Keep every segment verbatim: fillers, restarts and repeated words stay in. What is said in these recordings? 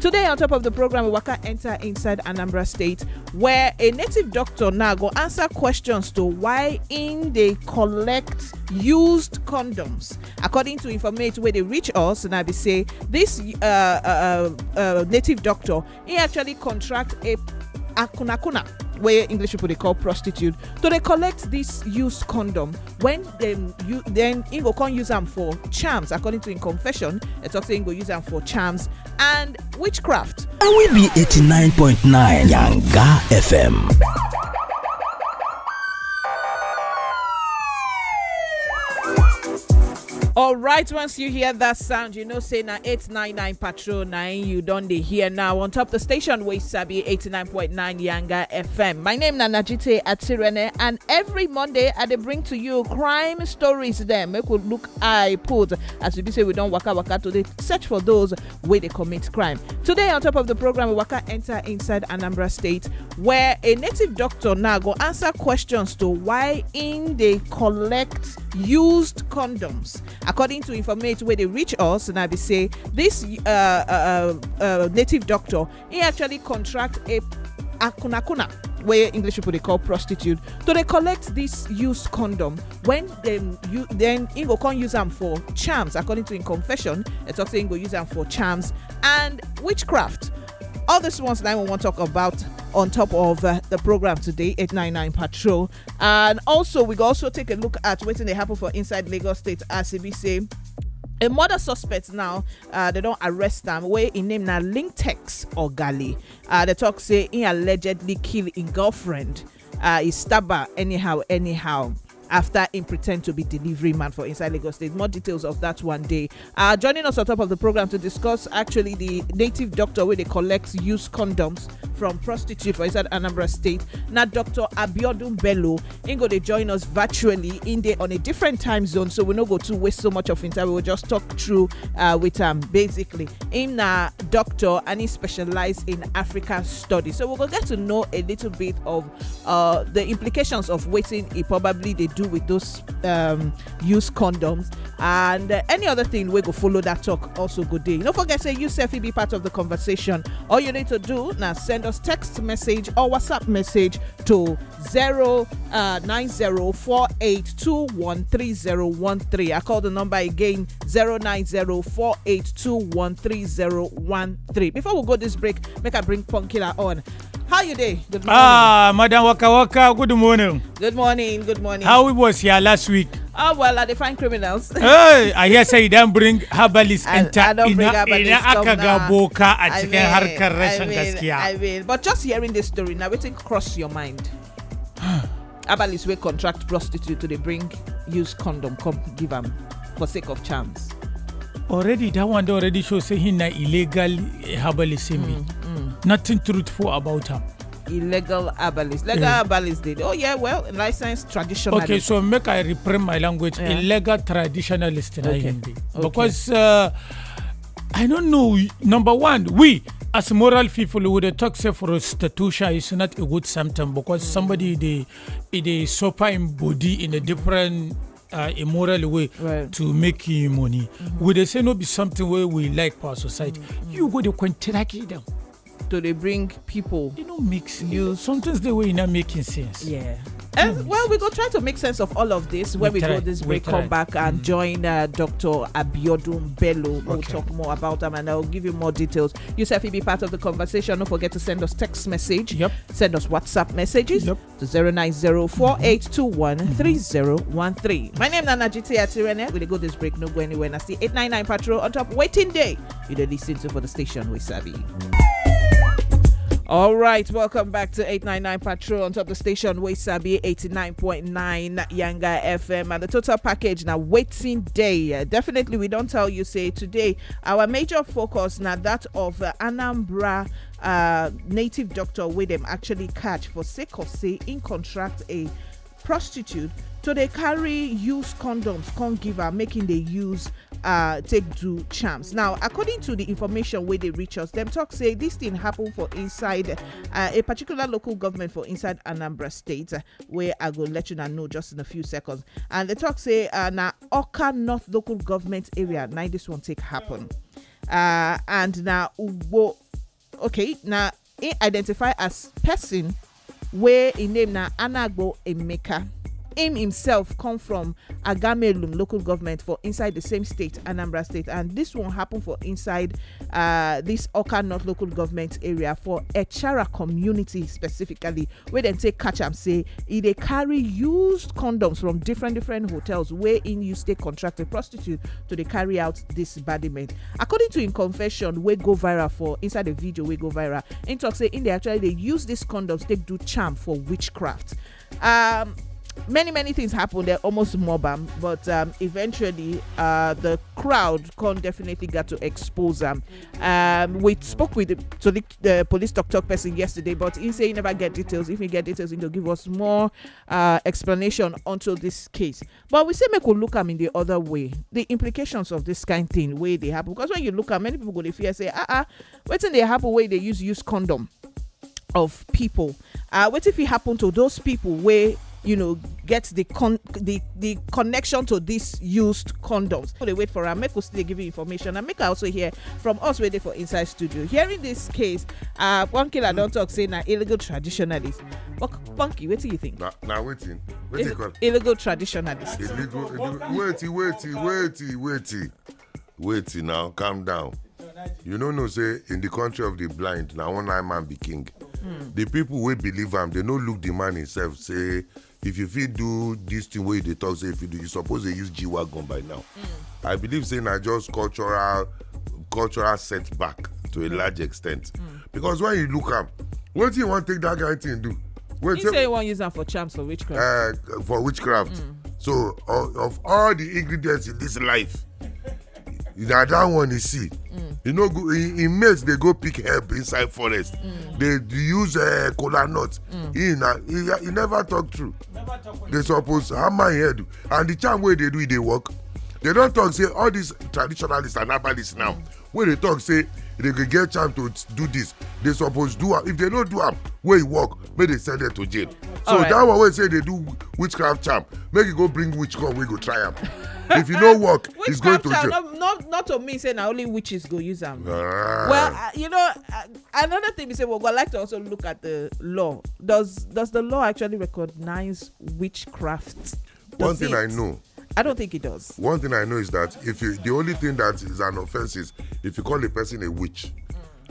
Today, on top of the program, we waka enter inside Anambra State, where a native doctor now go answer questions to why in they collect used condoms. According to information where they reach us, and I be say this uh, uh, uh, uh, native doctor, he actually contract a akunakuna, where English people they call prostitute, to they collect this used condom. When them you then he go come use them for charms. According to in confession, it talks say he go use them for charms and witchcraft. And we be eighty-nine point nine Yanga F M. All right, once you hear that sound, you know say na eight nine nine Patrol na you don dey hear now on top the station wey sabi eighty-nine point nine Yanga F M. My name na Najite Atirene, and every Monday I dey bring to you crime stories dem. Make we look eye put as we be say we don waka waka to dey search for those wey dey commit crime. Today, on top of the program, we waka enter inside Anambra State, where a native doctor now go answer questions to why in they collect used condoms. According to information where they reach us, and I be say this uh, uh, uh, uh, native doctor, he actually contract a akunakuna, where English people they call prostitute, to they collect this used condom. When them you then he go come use them for charms. According to in confession, it talks say he go use them for charms and witchcraft. All these ones now we want to talk about on top of uh, the program today, eight nine nine Patrol. And also, we go also take a look at wetin dey happen for inside Lagos State as e be say a murder suspect now, uh, they don't arrest am, wey im name na Lintex Ogali. Uh, they talk say he allegedly kill im girlfriend, uh, he stab her anyhow, anyhow, after he pretend to be delivery man for inside Lagos State. More details of that one day. Uh, joining us on top of the program to discuss actually the native doctor where they collect used condoms from prostitute for inside Anambra State, na Doctor Abiodun Bello. He go dey join us virtually in there on a different time zone, so we no go to waste so much of him time. We will just talk through uh, with him. Basically, him na doctor and he specialize in African studies, so we go get to know a little bit of uh, the implications of wetin he probably they do with those um, used condoms and uh, any other thing we go follow that talk also go day. Don't forget say you sef fit be part of the conversation. All you need to do now send us text message or WhatsApp message to zero uh, nine zero four eight two one three zero one three. I call the number again, zero nine zero four eight two one three zero one three. Before we go this break, make I bring Punkilla on. How you day? Good morning. Ah, Madam Waka Waka, good morning. Good morning, good morning. How it was here last week? Oh, well, I define criminals. Hey, I hear say you don't bring herbalist I, enter. I don't bring herbalist. Ina aka ga boka a cikin harkar rashin gaskiya. I mean, but just hearing this story, now wetin cross your mind? Herbalist wey contract prostitute to dey bring use condom come give am for sake of charms. Already, that one dey already show say he na illegal herbalist him be. Mm, mm. Nothing truthful about am. Illegal herbalist. Legal herbalist dey. Oh yeah, well, licensed traditionalist. Okay, so make I reprint my language. Yeah. Illegal traditionalist na him be. Okay. Because uh, I don't know. Number one, we as moral people, we dey talk say prostitution is not a good symptom because somebody dey e dey suffer im body in a different uh, immoral way to make im money. We dey say no be something wey we like for our society. You go dey contract them to dey bring people. E no make sense. Sometimes the way e not making sense. Yeah. And well, we go try to make sense of all of this when we go this break, come back and join uh, Doctor Abiodun Bello. We'll talk more about them and I'll give you more details. You sef be part of the conversation. Don't forget to send us text message. Yep. Send us WhatsApp messages to zero nine zero four eight two one three zero one three. My name is Najiti Atirene. We go this break, no go anywhere. And I see eight nine nine Patrol on top waiting day. You dey listen to for the station we sabi. All right, welcome back to eight nine nine Patrol on top the station we sabi eighty-nine point nine Yanga F M and the total package now waiting day. Uh, definitely, we don't tell you say today our major focus now that of uh, Anambra uh, native doctor wey dem actually catch for sake of say in contract a prostitute to dey carry use condoms come give am, making dey use uh, take do charms. Now, according to the information wey dey reach us, dem talk say this thing happen for inside uh, a particular local government for inside Anambra State, uh, where I go let you know just in a few seconds. And they talk say uh, na Oka North local government area, na this one take happen. Uh, and na Ugbo Okay, now he identify as person where his name na Anagbo Emeka. Him himself come from Agamelum local government for inside the same state, Anambra State, and this one happen for inside uh, this Oka North local government area for Echara community specifically, where dem take catch am say e dey carry used condoms from different different hotels where in you stay contracted prostitute to dey carry out this badiment. According to him confession, wey go viral for inside the video wey go viral, him talk say him dey actually dey use these condoms take do charm for witchcraft. Um, many many things happen. They almost mob am, but um, eventually uh, the crowd con definitely got to expose am. Um, we spoke with the, to the, the police talk talk person yesterday, but he say he never get details. If he get details, he go give us more uh, explanation onto this case. But we say make we look am in the other way. The implications of this kind thing wey dey happen, because when you look at many people go dey fear say, ah ah, wetin dey happen wey dey use use condom of people? Uh, wetin fit happen to those people wey you know get the con the the connection to these used condoms? So they wait for am. Make we still dey give you information and make I also hear from us wey dey for inside studio. Hearing this case, uh, one killer don talk say na illegal traditionalist. But Punky, wetin you think? Na na wetin? Wetin you call Illegal traditionalist. illegal? Illegal. Wait, wait, wait, wait, wait. Wait now, calm down. You no know say in the country of the blind, na one eye man be king. The people wey believe am, they no look the man himself. Say if you fit do this thing wey you dey talk, say if you do, you suppose dey use G wagon by now. I believe say na just cultural cultural setback to a large extent. Because when you look am, wetin you wan take that kind thing do? Wait, He say he wan use am for charms for witchcraft. uh, for witchcraft. So of, of all the ingredients in this life, na that one he see. You know, go, he, he mate dey go pick herb inside forest. They dey use uh, kola nut. He na he, he never talk true. They suppose hammer him head, and the charm wey they do, e dey work. They don talk say all these traditionalists and herbalists now, wey dey talk say they go get charm to do this, they suppose do am. If they no do am, wey e work, make they send them to jail. So Alright. That one wey say they do witchcraft charm, make you go bring witch come, we go try am. If you no work, it's going Witchcraft to charm, jail. Not, not, not to mean say na only witches go use am. Ah. Well, uh, you know, uh, another thing we say we would like to also look at the law. Does does the law actually recognize witchcraft? Does One thing it? I know, I don't think it does. One thing I know is that if you, the only thing that is an offense is if you call a person a witch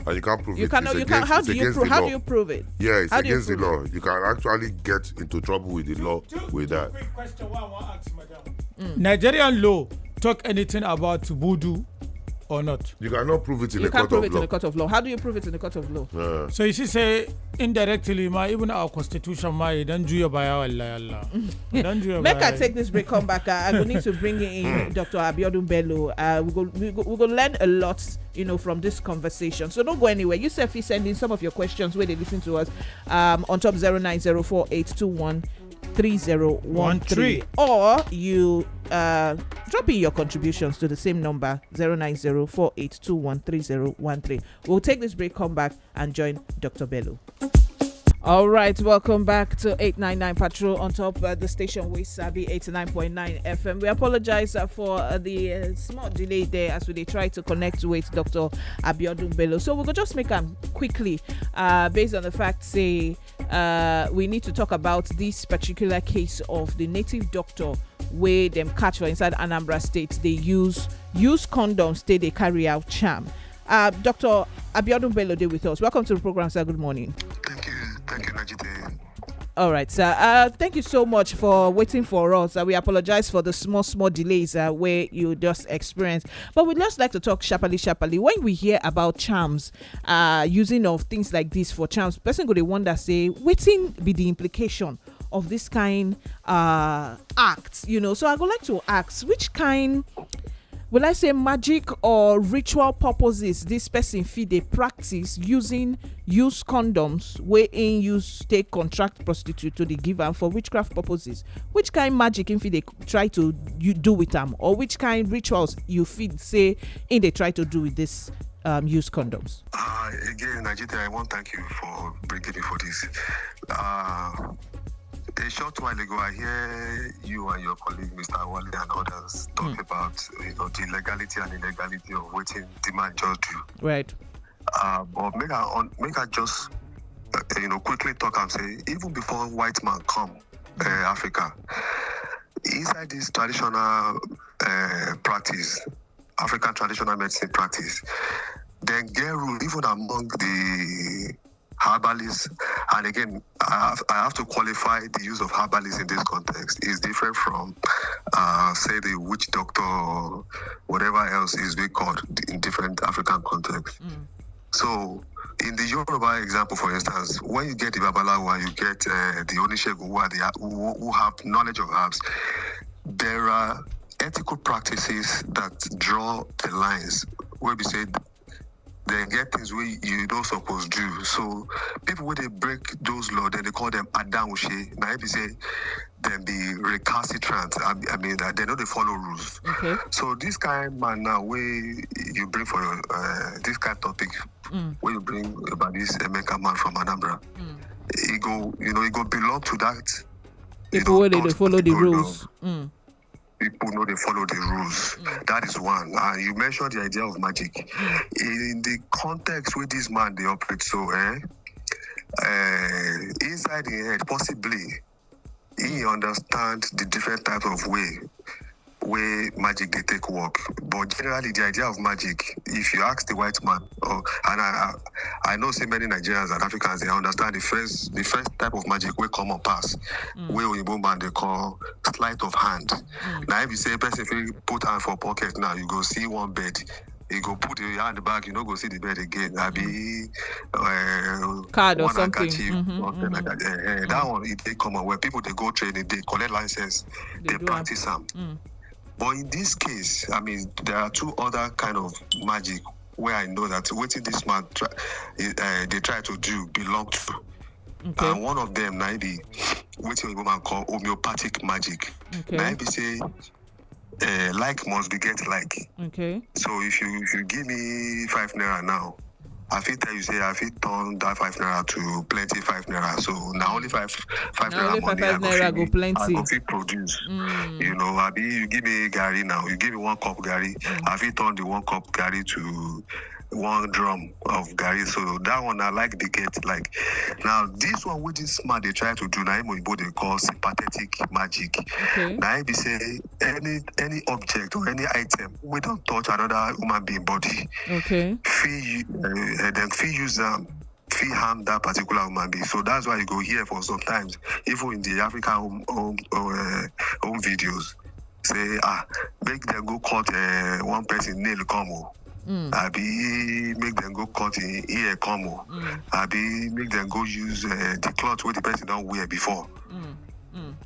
and you can't prove You it. cannot. It's You can. against- How it's do you against prove? the How law. Do you prove it? Yeah, it's How do you against the prove law. You can actually get into trouble with the law with that. Quick question wey I wan ask, madam. Nigerian law talk anything about voodoo or not? You cannot prove it in You a can't court prove of it law. In a court of law. How do you prove it in a court of law? Uh, So you see, say indirectly, ma, even our constitution, ma, e don juya baya, wallahi Allah. E don juya Make I baya. Take this break, come back. I, I will need to bring in Doctor Abiodun Bello. Uh, we go, we go, we go learn a lot, you know, from this conversation. So don't go anywhere. You sef fit send in some of your questions where they listen to us um, on top zero nine zero four eight two one three zero one three, or you uh, drop in your contributions to the same number, zero nine zero four eight two one three zero one three. We'll take this break, come back, and join Doctor Bello. All right, welcome back to eight nine nine Patrol on top uh, the station we Sabi eighty-nine point nine F M. We apologize uh, for uh, the uh, small delay there as we dey try to connect with Doctor Abiodun Bello. So we go just make am quickly uh, based on the fact say uh, we need to talk about this particular case of the native doctor wey dem catch for inside Anambra State dey use use condoms take dey carry out charm. Uh, Doctor Abiodun Bello dey with us. Welcome to the program, sir. Good morning. Thank you, thank you, Najite. All right, sir. Uh, thank you so much for waiting for us. Uh, we apologize for the small, small delays uh, where you just experienced. But we'd just like to talk sharply, sharply. When we hear about charms, uh, using of things like this for charms, person go dey wonder say, wetin be the implication of this kind uh, act? You know, so I would like to ask, which kind, will I say, magic or ritual purposes this person fit dey practice using use condoms wey im use take contract prostitute to dey give am for witchcraft purposes? Which kind magic im fit dey try to you do with am, or which kind rituals you fit say im dey try to do with this um, use condoms? Uh, again, Najite, I want to thank you for bringing me for this. Uh, a short while ago, I hear you and your colleague, Mister Wale, and others talk about you know the legality and illegality of wetin the man just do. Right. Uh, but make I on, make I just uh, you know quickly talk and say even before white man come uh, Africa, inside this traditional uh, practice, African traditional medicine practice, then get rule even among the herbalists. And again, I have, I have to qualify the use of herbalists in this context. It's different from, uh, say, the witch doctor, or whatever else is being called in different African contexts. So, in the Yoruba example, for instance, when you get the Babalawo and you get uh, the Onishegun who, are the, who, who have knowledge of herbs, there are ethical practices that draw the lines where we say they get things where you don't suppose do. So people when they break those laws, then they call them adanwushe. Now if you say then be recalcitrant, I, I mean that they know they follow rules. Okay. So this kind man now where you bring for your uh, this kind of topic, where you bring about this Emeka man from Anambra, he go, you know, he go belong to that. You People know, where they thought dey follow the people rules. Mm. People know they follow the rules. That is one. And you mentioned the idea of magic. In the context where this man they operate, so eh, uh, inside the head, possibly he understand the different types of way way magic they take work. But generally, the idea of magic, if you ask the white man, or and I, I, I know say many Nigerians and Africans they understand the first the first type of magic we come on pass, where Oyibo man they call sleight of hand. Now if you say person if you put hand for pocket now, you go see one bed. You go put your hand back, you no go see the bed again. I be uh, Card or one something. Handkerchief, Mhm, something like that. Eh, eh, That one, it they come on where people they go training, they collect license, they, do am. Practice them. But in this case, I mean, there are two other kind of magic where I know that waiting this man try, uh, they try to do belong to. Okay. And one of them, na be what you woman call homeopathic magic. Okay. Na be say, uh, like must be get like. Okay. So if you if you give me five naira now, I fit tell you say I fit turn that five naira to plenty five naira. So now only five five Na naira only five money five naira go fit- plenty. I go fit produce. You know, I be you give me gari now, you give me one cup gari, I fit turn the one cup gari to one drum of gari. So that one I like the get like. Now this one with this man they try to do now, Oyibo they call sympathetic magic. Okay. Now I be say any any object or any item we don't touch another human being body. Okay. Fee uh, then fee use them fee harm that particular human being. So that's why you go here for sometimes even in the African home home, uh, home videos say ah make them go cut uh, one person nail come o. I be make them go cut in ear come o. I be make them go use uh, the cloth where the person don't wear before.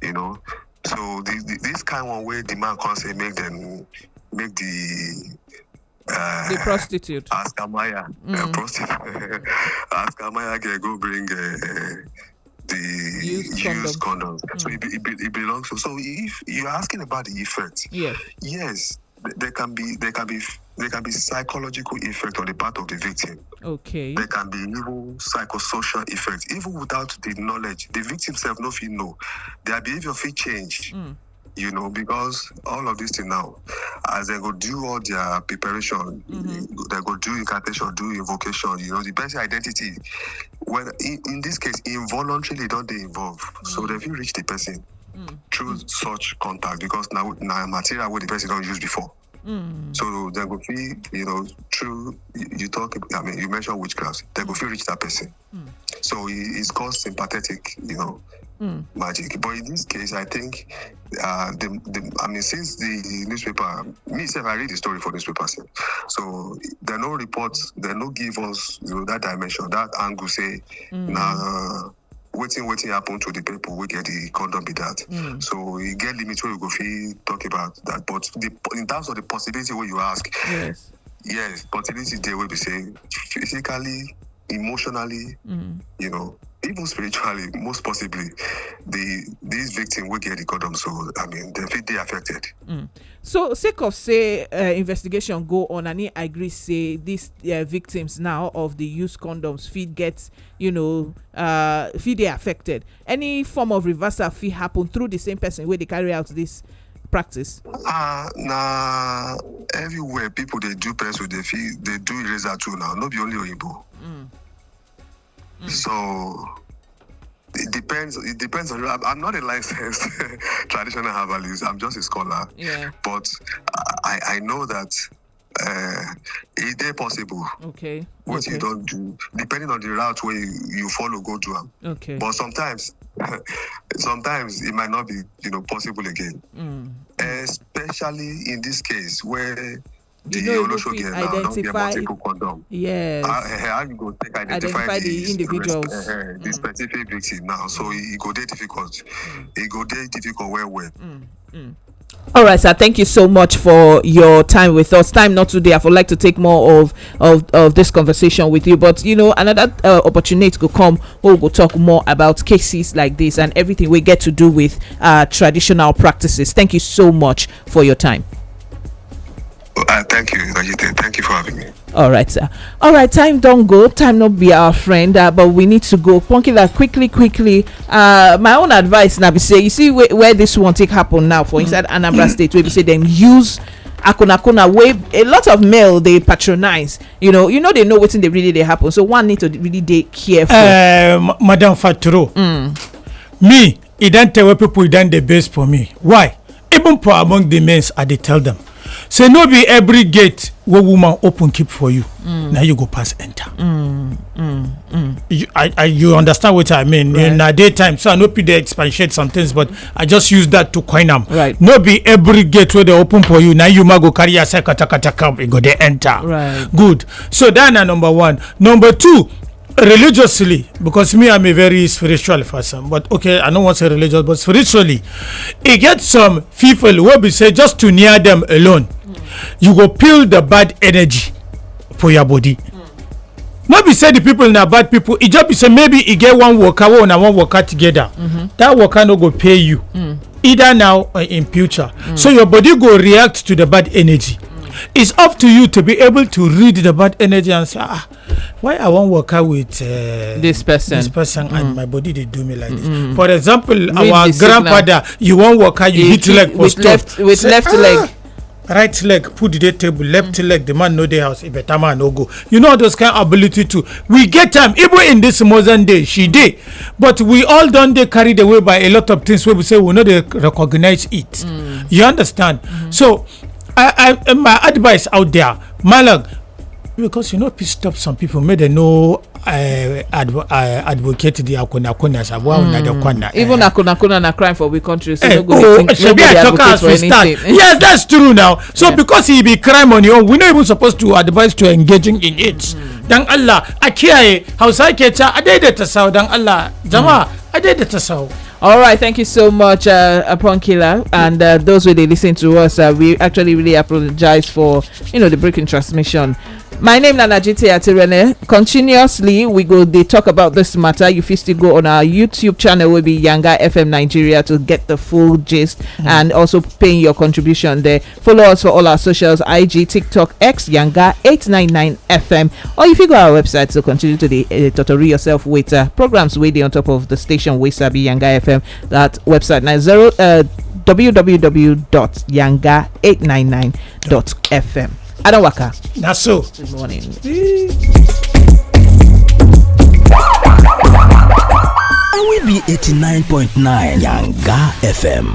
You know, so the, the, this kind one way the man can say make them make the uh, The prostitute. Askamaya, uh, prostitute. Askamaya can go bring uh, the Used used condom. Condom. So it, be- it, be- it belongs to. So if you're asking about the effect, Yes. yes, th- there can be there can be there can be psychological effect on the part of the victim. Okay. There can be even psychosocial effect, even without the knowledge. The victim self no fit know. Their behavior fit change. You know, because all of this thing now, as they go do all their preparation, they go do incantation, do invocation. You know, the person identity. Well, in, in this case, involuntarily don't they involve. So they will reach the person through such contact because now now material where the person don't use before. So they go feel, you know, through you you talk. I mean, you mentioned witchcraft. They go feel reach that person. So it- it's called sympathetic, you know, magic. But in this case, I think uh, the, the I mean, since the newspaper, me self, I read the story for newspaper self. So they no report, they no give us you know that dimension, that angle. Say now. Waiting, waiting happen to the people we get the condom be that. So you get limit where you go feel talk about that. But the in terms of the possibility where you ask, Yes. yes, possibility there will be say physically, emotionally, you know, even spiritually, most possibly, the this victim will get the condom. So I mean, they feel they affected. So sake of say uh, investigation go on, and I agree say these uh, victims now of the used condoms fit get you know uh, fit dey affected. Any form of reversal fit happen through the same person where they carry out this practice? Ah, na everywhere people dey do pencil, dey fit dey do eraser too now. No be only oyibo. So it depends. It depends on. I'm, I'm not a licensed traditional herbalist. I'm just a scholar. Yeah. But I, I know that uh, it dey possible. Okay. What Okay. You don't do, depending on the route where you, you follow, go do am. Okay. But sometimes, sometimes it might not be, you know, possible again. Especially in this case where the You know, you Olosho fit girl now don get identify multiple condom. Yes. How, eh, how you go take identify, Identify the these individuals. Res- eh, eh, the specific victim now? So e go dey difficult. E go dey difficult well well. All right, sir. Thank you so much for your time with us. Time not today. I would like to take more of of, of this conversation with you, but you know, another uh, opportunity could come where we will talk more about cases like this and everything we get to do with uh, traditional practices. Thank you so much for your time. Uh, thank you, Najite. Thank you for having me. All right, sir. All right, time don't go. Time not be our friend, uh, but we need to go. Punkila, quickly, quickly. Uh, my own advice now be say, you see where, where this one take happen now for inside Anambra State, where we say them use akonakona, where a lot of male they patronize. You know, you know they know what they really they happen. So one need to really dey careful. Um, Madam Faturo, me, e don tell where people e don dey base for me. Why? Even for among the men, I dey tell them. Say no be every gate where woman open keep for you. Now you go pass enter. You, I, I, you understand what I mean? Right. Na daytime, so I no fit dey expatiate some things, but I just use that to coin am. Right. No be every gate where they open for you. Now you ma go carry yourself kata kata come, e go dey enter. Right. Good. So that na number one. Number two, religiously, because me, I'm a very spiritual person, but okay, I don't want to say religious, but spiritually, e get some people wey be say just to near them alone, you go peel the bad energy for your body. No be say the people na bad people, e just be say maybe e get one waka wey una wan waka together. That waka no go pay you either now or in future. So your body go react to the bad energy. It's up to you to be able to read the bad energy and say, ah, why I wan waka with uh, This person. This person and my body dey do me like this. For example, Read our the signal. Grandfather, you wan waka, you He hit hit leg for with stop. left, with Say, left "Ah, leg. Right leg put the table, left leg the man no dey house, e better man no go." You know those kind of ability too. We get time even in this modern day, she dey, but we all don dey carried away by a lot of things wey we say we no dey recognize it. You understand? So, I, I, my advice out there, Malam, because you know, peace stop some people, make they no uh, advo- uh, advocate the akuna kuna sabuwa una the kwana. Even eh. akuna kuna na crime for we country. So Eh, no go oh, dey think, shebi nobody I talk advocate as for we start. Anything. Yes, that's true now. So Yeah. Because he be crime on your own, we not even supposed to advise to engaging in it. Dan Allah, a kiyaye, Hausa ke ca, a daidaita sau, dan Allah. Jama'a, a daidaita sau. All right, thank you so much, uh, Upon Killer, and uh, those who they listen to us. Uh, we actually really apologize for you know the breaking transmission. My name is Najite Atirene. Continuously, we go they talk about this matter. You fit still go on our YouTube channel, will be Yanga F M Nigeria, to get the full gist and also paying your contribution there. Follow us for all our socials: I G, TikTok, X, Yanga eight nine nine F M. Or if you go our website to continue to the uh, tutorial yourself with uh, programs waiting on top of the station, we sabi Yanga F M. That website now zero uh, w w w dot yanga eight nine nine dot f m. I don't waka. Na so. Good morning. And we be eighty-nine point nine Yanga F M.